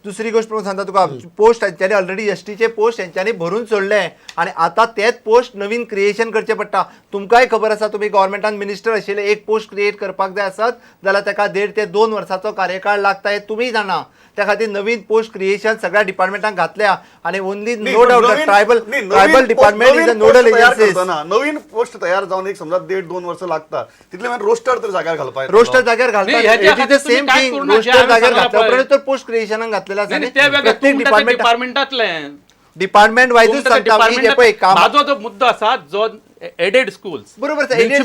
दुसरी गोष्ट पण सांगता तुका, पोस्ट हेंच्यांनी ऑलरेडी एसटीचे पोस्ट हेंच्यांनी भरून सोडले आणि आता तेच पोस्ट नवीन क्रिएशन करचे पडटा. तुमकांय खबर आसा, तुमी गव्हर्मेंटान मिनिस्टर आशिल्ले, एक पोस्ट क्रिएट करपाक जाय आसत जाल्यार ताका 1.5 ते 2 वर्साचो कार्यकाळ लागता हें तुमी जाणा. त्या खातीर नवीन पोस्ट क्रिएशन सगळ्या डिपार्टमेंटांक घातल्या आणि ओनली नो डाऊट ट्रायबल नाही, नवीन ट्रायबल डिपार्टमेंट is नवीन अ नोडल पोस्ट तयार एजन्सीज. करतना, नवीन पोस्ट तयार जावन एक समजा 1.5-2 वर्सां लागता, तितले मागीर रोस्टर तर जाग्यार घालपाक येतलो. रोस्टर जाग्यार नाही, घालतात. ह्याच्या खातीर तुम्ही सेम काय थिंग, करू ना, जे रोस्टर हांवें जाग्यार सांगलां घातल्या पळय. उपरांत तर पोस्ट क्रिएशनाक घातलेलं आसा नाही, न्ही. ते वेगळे. प्रत्येक डिपार्टमेंट डिपार्टमेंटातले डिपार्टमेंट वायजूच सांगता मी, जे पळय काम माझो जो मुद्दो आसा, जो एडेड स्कूल्स बरोबर आसा, aided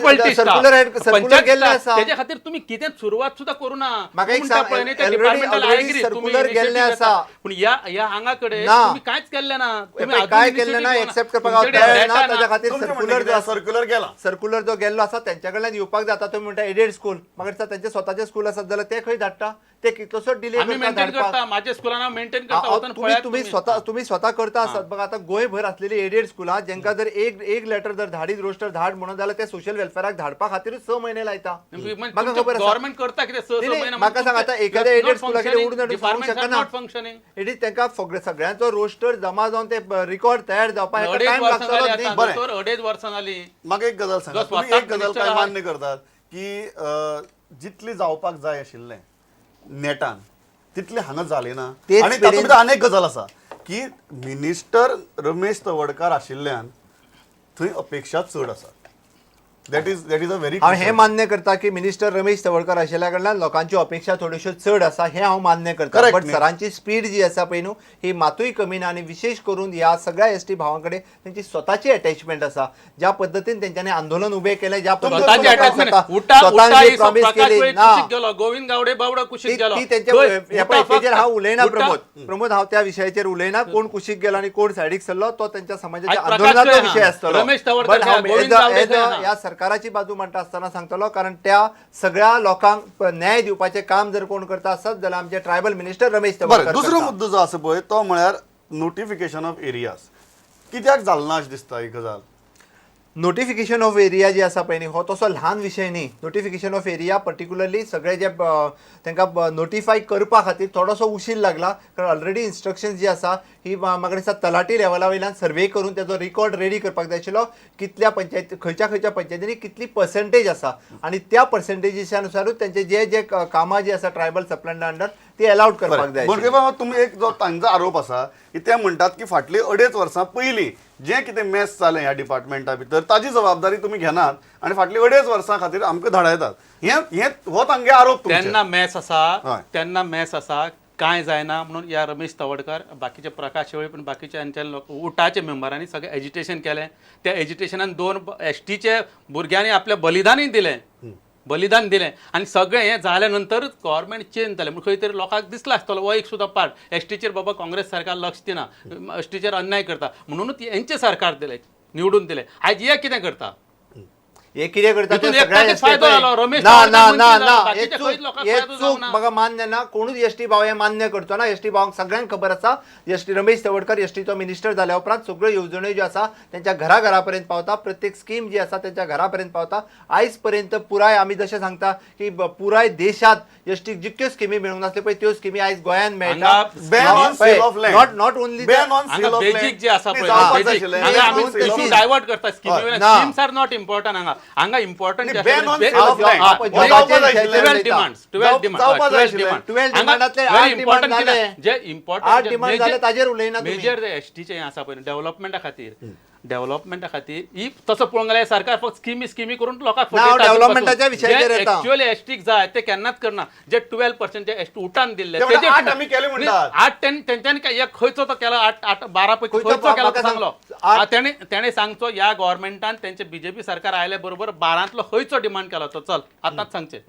circular गेल्लें आसा. त्याच्या खातीर तुम्ही कितें सुरवात सुद्धा करू ना. म्हाका एक सांग, already circular गेल्लें आसा. पूण ह्या ह्या हांगा कडेन ना. तुम्ही कांयच केल्लें ना. तुम्ही पळय, अजून काय initiative केल्लें ना घेवना. एक्सेप्ट करपाक हांव तुमचे कडेन तयार ना. data ताच्या खातीर तुमचें म्हणणें सर्क्युलर कितें? सर्क्युलर गेला. सर्क्युलर जो गेल्लो आसा तेंच्या कडल्यान येवपाक जाता. तुमी म्हणटा एडेड स्कूल, म्हाका दिसता तेंचे स्वताचे स्कूल आसत जाल्यार ते खंय धाडटा? ते कितलोसो डिले आमी करता मेंटेन धाडपाक. करता, माझ्या स्कुलान मेंटेन करता. वचून तुम्ही पळयात. तुम्ही स्वतः तुम्ही स्वतः करता आसत. बघा, आता गोंयभर असलेली एडेड स्कुलां, जेंका जर एक एक लेटर जर धाडीत, रोस्टर धाड म्हणून जाल्यार ते सोशल वेलफेअराक धाडपा खातीरूच 6 म्हयने लायता. म्हाका खबर आसा. गव्हर्नमेंट करता कितें 6 नाही, 6 नाही, महिने? म्हाका सांग, आता एखाद्या एडेड स्कुला कितें उडून हाडून सांगूंक शकना. Not functioning. It is तांकां सगळ्यांचो रोस्टर जमा जावन ते रिकॉर्ड तयार जावपाक हेका अडेच टायम वर्सां लागतलो जाली न्ही. आतां बरें. दोतोर, 2.5 वर्सां जाली. म्हाका एक गजाल सांगा, जो तुमी स्वताक एक गजाल मिनिस्टर काय आहा. मान्य करतात की जितली जावपाक जाय आशिल्लें नेटान तितलें हांगा जालें ना? तेच आनी तातूंत पिडेन- भितर आनी एक गजाल आसा की मिनिस्टर रमेश तवडकार आशिल्ल्यान थंय अपेक्षा चड आसा. That is a very हांव हें मान्य करता की मिनिस्टर रमेश तवडकर आशिल्ल्या कडल्यान लोकांच्यो अपेक्षा थोड्योश्यो चड आसा, हें हांव मान्य करता. Correct but न्ही? सरांची स्पीड जी आसा पळय न्हू, ही मातूय कमी ना. आनी विशेश करून ह्या सगळ्या एसटी भावां कडेन तेंची स्वताची अटॅचमेंट आसा. ज्या पद्दतीन तेंच्यांनी आंदोलन उबें केलें, ज्या पद्दतीन स्वताचे स्वतः- अटॅचमेंट. उठा स्वतान उठा जी ही प्रॉमिस प्रकाश केली वेळी ना कुशीक गेलो, गोविंद गावडे बावडो कुशीक ती गेलो. ती तेंच्या खंय? हे पळय, उठा तेजेर फक्त- हांव उलयना. उठा. प्रमोद, प्रमोद, हांव त्या विशयाचेर उलयना. कोण कुशीक गेलो आनी कोण सायडीक सरलो तो तेंच्या समाजाच्या आज प्रकाश आंदोलनाचो खंय विशय आहा? आसतलो. रमेश तवडकर But खंय हांव आहा? Govind as a- Gawde as खंय a आहा? ह्या सरकाराची बाजू मांडटा आसतना सांगतलो, कारण त्या सगळ्या लोकांक न्याय दिवपाचें काम जर कोण करता आसत जाल्यार आमचे ट्रायबल मिनिस्टर रमेश बरें, तवडकर दुसरो करता. मुद्दो जो आसा पळय, तो म्हळ्यार नोटिफिकेशन ऑफ एरियाज कित्याक जालें ना अशें दिसता ही गजाल? नोटिफिकेशन ऑफ एरिया जी आसा पळय न्ही, हो तसो ल्हान विशय न्ही. नोटिफिकेशन ऑफ एरिया पर्टिक्युलरली सगळे जे तांकां नोटिफाय करपा खातीर थोडोसो उशीर लागला, कारण ऑलरेडी इन्स्ट्रक्शन्स जी आसा ही म्हाका दिसता तलाठी लेवला वयल्यान सर्वे करून तेजो रिकॉर्ड रेडी करपाक जाय आशिल्लो, कितल्या पंचायत, खंयच्या खंयच्या पंचायतींनी कितली पर्संटेज आसा आणि त्या पर्संटेजीच्या नुसारूच तेंचे जे जे कामां जी आसा ट्रायबल सबप्लॅना अंडर ती अलाउड करपाक जाय आशिल्ली. बाबा, तुमी एक जो तांचो आरोप आसा की ते म्हणटात की फाटली 2.5 वर्सां पयलीं जें कितें मॅस जालें ह्या डिपार्टमेंटा भितर, ताजी जबाबदारी तुमी घेनात आनी फाटली 2.5 वर्सां खातीर आमकां धाडायतात. हें हें हो तांगे आरोप तुमचे. तेन्ना मॅस आसा. हय. तेन्ना मॅस आसा, कांय जायना म्हणून ह्या रमेश तवडकर, बाकीचे प्रकाश शेवळे, पण बाकीचे हांच्या लोक उटाचे मेंबरांनी सगळें एजिटेशन केलें. त्या एजिटेशनान दोन एसटीचे भुरग्यांनी आपलें बलिदानूय दिलें, बलिदान दिलें. आनी सगळें हें जाल्या नंतरच गव्हर्मेंट चेंज जालें. म्हण खंय तरी लोकांक दिसलां आसतलो हो एक सुद्दां पार्ट, एसटीचेर बाबा काँग्रेस सरकार लक्ष दिना, एसटीचेर अन्याय करता, म्हणूनच हेंचें सरकार दिलें, निवडून दिलें. आयज हे कितें करता? हे कितें करता ते तितून सगळ्या एकट्याकच ST फायदो पळय. जालो, रमेश ना तवडकर ना मंत्री ना जालो, ना, हे बाकीचे चूक खंयच लोकांक हे फायदो चूक जावना. म्हाका मान्य ना. कोणूच एसटी भाव हे मान्य करचो ना. एसटी भावांक सगळ्यांक खबर आसा, एसटी रमेश तवडकर एसटीचो मिनिस्टर जाल्या उपरांत सगळ्यो येवजण्यो ज्यो आसा तेंच्या घरा घरा पर्यंत पावता, प्रत्येक स्कीम जी आसा तेंच्या घरा पर्यंत पावता. आयज पर्यंत पुराय आमी जशें सांगता की पुराय देशात एसटीक जितक्यो स्किमी मेळूंक नासल्यो पळय, त्यो स्किमी आयज गोंयांत मेळटा. Ban on sale of land. Not not only Ban on हांगा sale of basic land. जे आसा नाही, पळय, जावपाक जाय basic. आशिल्लें. हांगा आमी Ban on sale of issue land. Divert करता स्किमी. ना. स्किम्स are not important हांगा. हांगा इम्पॉर्टंट नाही, ban on sale of land. जॉबाचेर 12 demands, 12 जावपाक जाय डिमांड, 12 आशिल्लें. डिमांड. 12 डिमांडातले आठ डिमांड जाले. जे इम्पॉर्टंट आठ डिमांड जाले, ताजेर उलयना तुमी. मेजर जे एसटीचे आसा पळय, डेव्हलपमेंटा खातीर, डेव्हलपमेंटा खातीर ही तसो पळोवंक गेल्यार सरकार फक्त स्किमी स्किमी करून लोकांक ना, हांव डेव्हलपमेंटाच्या विशयाचेर येता. एक्च्युअली एसटीक जाय ते केन्नाच करना. जे 12% जे एसटी उठान दिल्ले ते म्हणटा, आठ आमी केले म्हणटात. आठ तेंच्यांनी काय एक खंयचो तो केला? आठ, आठ, 12 पैकी खंयचो खंयचो केला तो म्हाका सांग. सांगलो. आठ- तेणे सांगचो, ह्या गव्हर्मेंटान तेंचे बीजेपी सरकार आयले बरोबर 12तलो खंयचो डिमांड केला तो? चल, आतांच सांगचे,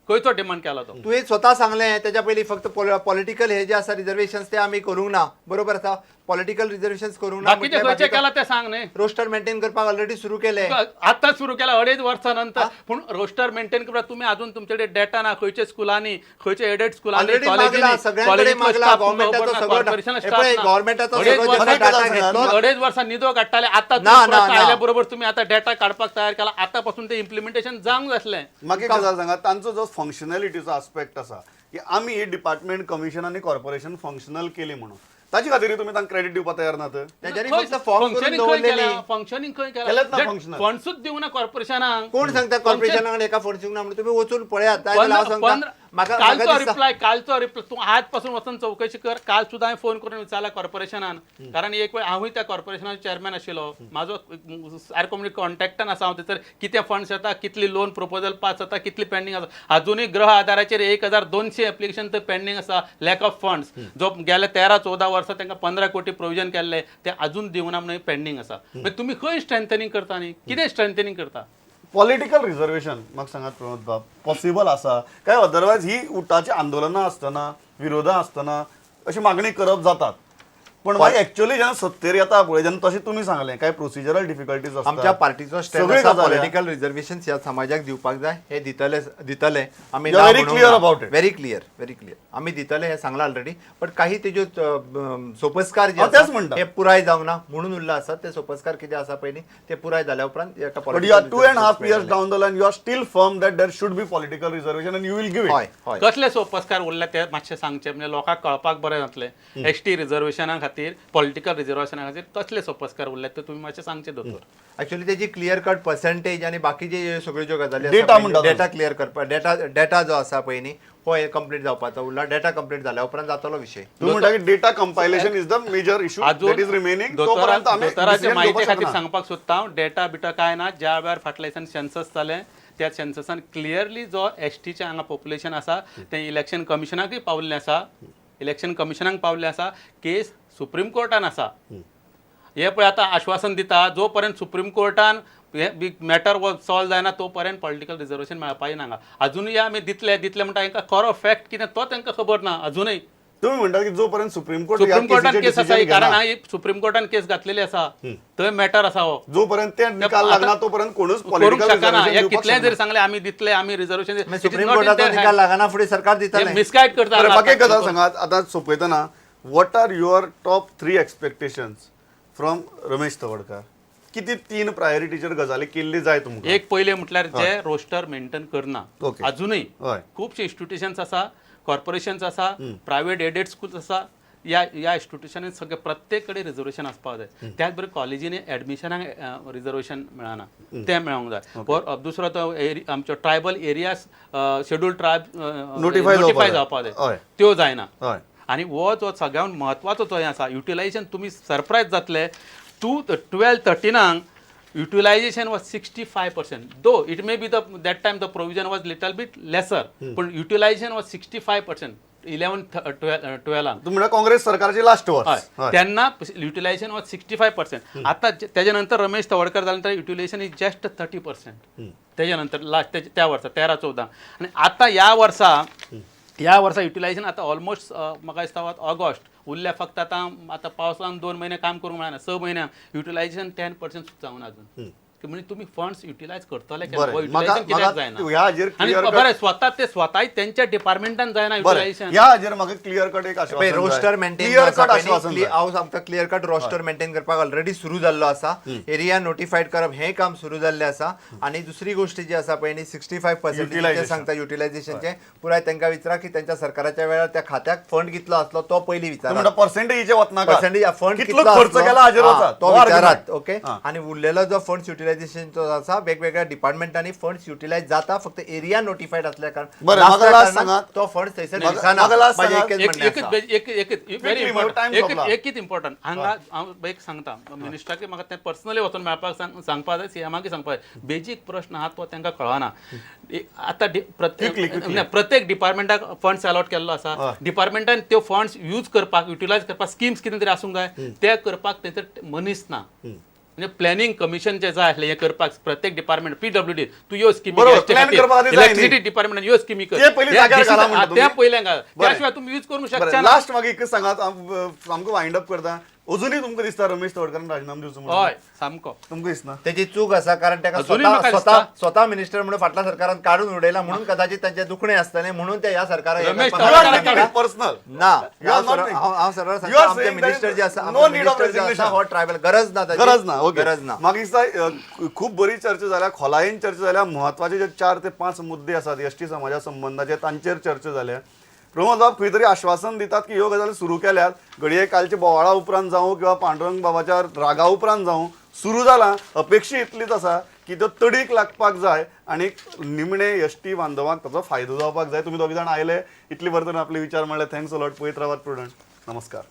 खंयचो डिमांड केला तो? तुवें स्वता सांगलें तेच्या पयलीं, फक्त पॉलिटिकल हे जे आसा रिजर्वेशन ते आमी करूंक ना. बरोबर आसा, पॉलिटिकल रिजर्वेशन करूंक ना. बाकीचे खंयचे केला ते सांग न्ही. रोस्टर मेंटेन करपाक ऑलरेडी सुरू केले. आता सुरू केला 2.5 वर्सां नंतर, पूण रोस्टर मेंटेन करपाक तुमी अजून तुमचे कडेन डेटा ना. खंयच्या स्कुलांनी, खंयच्या एडेड स्कुलांनी, ऑलरेडी मागला, सगळ्यांकडे मागला. गव्हर्मेंटाचो सगळो हे पळय, गव्हर्मेंटाचो सगळो अडेच डाटा घेतलो. 2.5 वर्सां निदो काडटाले. आता ना, ना, ना. आयल्या बरोबर तुम्ही आता डेटा काडपाक तयार केला. आतापासून ते इम्प्लिमेंटेशन जावंक जासलें. म्हाका एक गजाल सांगा, तांचो जो फंक्शनॅलिटीचो आस्पेक्ट आसा की आमी ही डिपार्टमेंट, कमिशन आनी कॉर्पोरेशन फंक्शनल केली म्हणून, ताजे खातीर तुमी तांकां क्रेडीट दिवपाक तयार नात? तेज्यानी फक्त फॉर्म करून दवरलेली. फंक्शनिंग खंय केलेंच ना केलां? functional. फंड्सूच दिवना कॉर्पोरेशनाक. कोण सांगता कॉर्पोरेशनाक एका फोन दिवंक ना म्हणून? तुमी वचून पळयात. जाय जाल्यार हांव सांगता, म्हाका म्हाका कालचो दिसता रिप्लाय, कालचो रिप्लाय, तूं आज पासून वचून चवकशी कर. काल सुद्दां हांवें फोन करून विचारला कॉर्पोरेशनान, कारण एक वेळ हांवूय त्या कॉर्पोरेशनाचो चेअरमॅन आशिल्लो, म्हाजो सारको म्हणजे कॉन्टॅक्टान आसा हांव थंयसर. कितें फंड्स येता, कितली लोन प्रपोजल पास जाता, कितली पेंडींग आसा. अजुनूय गृह आधाराचेर 1200 एप्लिकेशन थंय पेंडींग आसा, लॅक ऑफ फंड्स. जो गेल्या 13-14 वर्सां तांकां 15 कोटी प्रोविजन केल्ले, ते अजून दिवना म्हणून पेंडींग आसा. मागीर तुमी खंय स्ट्रेंथनिंग करता न्ही? कितें स्ट्रेंथनिंग करता? पॉलिटिकल रिझर्वेशन म्हाका सांगात प्रमोद बाब, पॉसिबल आसा काय अदरवायज ही उटाची आंदोलनां आसतना, विरोधां आसतना अशी मागणी करप जातात, पण मागीर एक्च्युअली जेन्ना सत्तेर येता पळय जेन्ना, तशें तुमी सांगलें, काय प्रोसिजरल डिफिकल्टीज आसतात. आमच्या पार्टीचो स्टँड सगळी आसा, गजाली. पॉलिटिकल रिझर्वेशन ह्या समाजाक दिवपाक जाय, हे दितले, दितले आमी. You are very clear about it. Very clear, very clear. आमी दितले हे सांगला ऑलरेडी, बट काही तेज्यो सोपस्कार जे हांव तेच आसा, म्हणटा. हे पुराय जावंक ना म्हणून उरला आसा. ते सोपस्कार कितें आसा पयलीं ते पुराय जाल्या उपरांत एका But you are political 2.5 years reservations. Down the line, you are still firm that there should be political reservation and you will give it. हय हय. कसले सोपस्कार उरले ते मातशे सांगचे, म्हणजे लोकांक कळपाक बरें जातलें. एसटी रिझर्वेशना खातीर, पॉलिटिकल रिझर्वेशना खातीर कसले सोपस्कार उरले ते तुमी मातशे सांगचे दोतोर. ऍक्च्युली त्याची क्लियर कट पर्सेंटेज आणि बाकीचे सगळ्यो ज्यो गजाली. Data म्हणटा. डेटा क्लियर करपा, डेटा डेटा जो आसा पळय न्ही, हो हे कंप्लीट जावपाचो उरला. डेटा कंप्लीट जाल्या उपरांत जातलो विशय. तूं म्हणटा की data compilation is the major issue that is remaining, तोपर्यंत आमी दोतोराचे decision म्हायती घेवपाक खातीर शकना. सांगपाक सोदता हांव, डेटा बिटा काय ना. ज्या वेळार फाटल्या दिसान सेन्सस जालें, त्या सेन्ससान क्लियरली जो एसटीचें हांगा पॉप्युलेशन आसा तें इलेक्शन कमिशनाकूय पावल्लें आसा, इलेक्शन कमिशनाक पावल्लें आसा. केस सुप्रीम कोर्टान आसा. हे पळय आतां आश्वासन दिता, जो पर्यंत सुप्रीम कोर्टान हे मॅटर सॉल्व जायना तो पर्यंत पॉलिटिकल रिझर्वेशन मेळपाचें ना हांगा. अजुनूय आमी दितले दितले म्हणटा, हांकां खरो फॅक्ट कितें तो तांकां खबर ना अजुनूय. तुम्ही म्हणटा की जोपर्यंत सुप्रीम कोर्ट सुप्रीम कोर्टान केस आसा ही, कारण हांवें सुप्रीम कोर्टान केस घातलेली आसा, थंय मॅटर आसा हो. जोपर्यंत ते निकाल लागना तोपर्यंत कोणूच करूंक पॉलिटिकल शकना. रिझर्वेशन हे दिवपाक कितलेंय शकना. जरी सांगलें आमी दितले, आमी रिझर्वेशन, सुप्रीम कोर्टाचो निकाल लागना फुडें सरकार दितलें. मिसगायड करता. बरें, म्हाका एक गजाल सांगात आतां सोंपयतना, what are your top three expectations from Ramesh Tawadkar? किती तीन प्रायोरिटीचेर गजाली केल्ली जाय तुमकां? एक पयलें म्हटल्यार जे रोस्टर मेंटेन करना अजुनूय. खुबशे इन्स्टिट्युशन्स आसा, कॉर्पोरेशन्स आसा, प्रायवेट एडेड स्कूल्स आसा, ह्या ह्या इन्स्टिट्युशनांनी सगळे प्रत्येक कडेन रिजर्वेशन आसपाक जाय. त्याच बरोबर कॉलेजींनी एडमिशनाक रिजर्वेशन मेळना, तें मेळोंक जाय. दुसरो तो आमचो tribal areas, schedule tribe notify notify जावपाक जावपाक जाय. जाय, त्यो जायना. आनी हो जो सगळ्यात म्हत्वाचो जो हें आसा युटिलायझेशन, तुमी सरप्रायज जातले, two 12 थर्टिनाक utilization was 65%, though it may be the that time the provision was little bit lesser, पूण utilization was 65% 11 ट्वेल्वान. तूं म्हणटा काँग्रेस सरकारची लास्ट वर्स. हय, तेन्ना युटिलायझेशन वॉज 65%. आतां तेज्या नंतर रमेश तवडकर जाल्या नंतर युटिलायझेशन is just 30% तेज्या नंतर लास्ट त्या वर्सा 13-14. आनी आतां ह्या वर्सा युटिलायझेशन आतां ऑलमोस्ट म्हाका दिसता ऑगस्ट उरल्या फक्त. आतां आतां पावसान 2 म्हयने काम करूंक मेळना, 6 म्हयन्यांक युटिलायझेशन 10% सुद्दां जावना अजून. की म्हणजे तुमी फंड्स युटिलायज करतले केन्ना? बरें, हो युटिलायझेशन कित्याक म्हाका जायना? ह्या हाजेर आनी clear cut- बरें, स्वता ते स्वताय तेंच्या डिपार्टमेंटान जायना बरें, युटिलायझेशन. ह्या हाजेर म्हाका क्लियर कट एक आश्वासन रोस्टर मेंटेन क्लियर कट आश्वासन जाय. हांव सांगता, क्लियर कट रोस्टर मेंटेन करपाक ऑलरेडी सुरू जाल्लो आसा. एरिया नोटिफायड करप हें काम सुरू जाल्लें आसा. आनी दुसरी गोश्ट जी आसा पळय न्ही, 65% Utilization. सांगता युटिलायझेशनचें पुराय तांकां विचारा की त्यांच्या सरकाराच्या वेळार त्या खात्याक फंड कितलो आसलो तो पयलीं तूं विचारा. म्हणटा पर्सेंटेजीचे वचनाका, पर्सेंटेज फंड कितलो खर्च केला हाजेर वचात, तो हो argument. विचारात. ओके. हा. आणि उरलेलो जो फंड्स युटिलायझेशनचो आसा, वेगवेगळ्या डिपार्टमेंटांनी फंड्स युटिलायज जाता, फक्त एरिया नोटिफायड असल्या कारण बरें, म्हाका नासल्या last कारणान सांगात. तो फंड थंयसर दिसना. म्हाका last म्हाजें सांगात. एकच एक म्हणणें एकच आसा. एक एक व्हेरी Quickly, important time एक सोंपला. एकच इम्पॉर्टंट हांगा हांव एक सांगता, मिनिस्टराक म्हाका तें पर्सनली वचून मेळपाक सांगपाक जाय, सीएमाक सांगपाक जाय. बेजीक प्रश्न आहा तो तांकां कळना. आतां प्रत्येक Quickly, quickly. ना, प्रत्येक डिपार्टमेंटाक फंड्स अलॉट केल्लो आसा. डिपार्टमेंटान त्यो फंड्स यूज करपाक, युटिलायज करपाक स्किम्स कितें तरी आसूंक जाय. ते करपाक थंयसर मनीस ना. म्हणजे प्लॅनिंग कमिशन जे जाय आसलें हें करपाक, प्रत्येक डिपार्टमेंट पीडब्ल्यूडी तूं ह्यो स्किमी बरोबर, plan करपा खातीर जाय न्ही. इलेक्ट्रिसिटी डिपार्टमेंटान ह्यो स्किमी कर, ते पयलीं जाग्यार घाला म्हणटा ते तुमी. पयलें घाल, बरें. त्या शिवाय तुमी यूज करूंक शकचे ना. लास्ट म्हाका एकच सांगात, हांव सामको वायंड अप करता. अजुनूय तुमकां दिसता रमेश तवडकारान राजीनामो दिवचो म्हणून? हय, सामको. तुमकां दिसना? त्याची चूक आसा, कारण ताका अजुनूय स्वता म्हाका स्वता दिसता. स्वता मिनिस्टर म्हणून फाटल्या सरकारान काडून उडयला म्हणून कदाचित तांचें दुखणें आसतलें म्हणून ते ह्या सरकाराक हे रमेश करपाक तवडकार लागले. काडून पर्सनल ना, You are not हांव हांव सरळ You सांगता, are आमचे saying that minister जे आसा, no need of minister जे आसा resignation. हो ट्रायबल, गरज ना ताची. गरज ना, ओके. गरज ना. म्हाका दिसता खूब बरी चर्चा जाल्या, खोलायेन चर्चा जाल्या. म्हत्वाचे जे 4 ते 5 मुद्दे आसात एस टी समाजा संबंदाचे तांचेर चर्चा जाल्या. प्रमोद बाब खंय तरी आश्वासन दितात की ह्यो गजाली सुरू केल्यात, घडये कालच्या बोवाळा उपरांत जावं किंवा पांडुरंग बाबाच्या रागा उपरांत जावं सुरू जाला. अपेक्षा इतलीच आसा की त्यो तडीक लागपाक जाय आनी निमणे एसटी बांधवांक ताचो फायदो जावपाक जाय. तुमी दोगी जाण आयले, इतली बरे तरेन आपले विचार मांडले. Thanks a lot. पळयत रावात प्रुडंट. नमस्कार.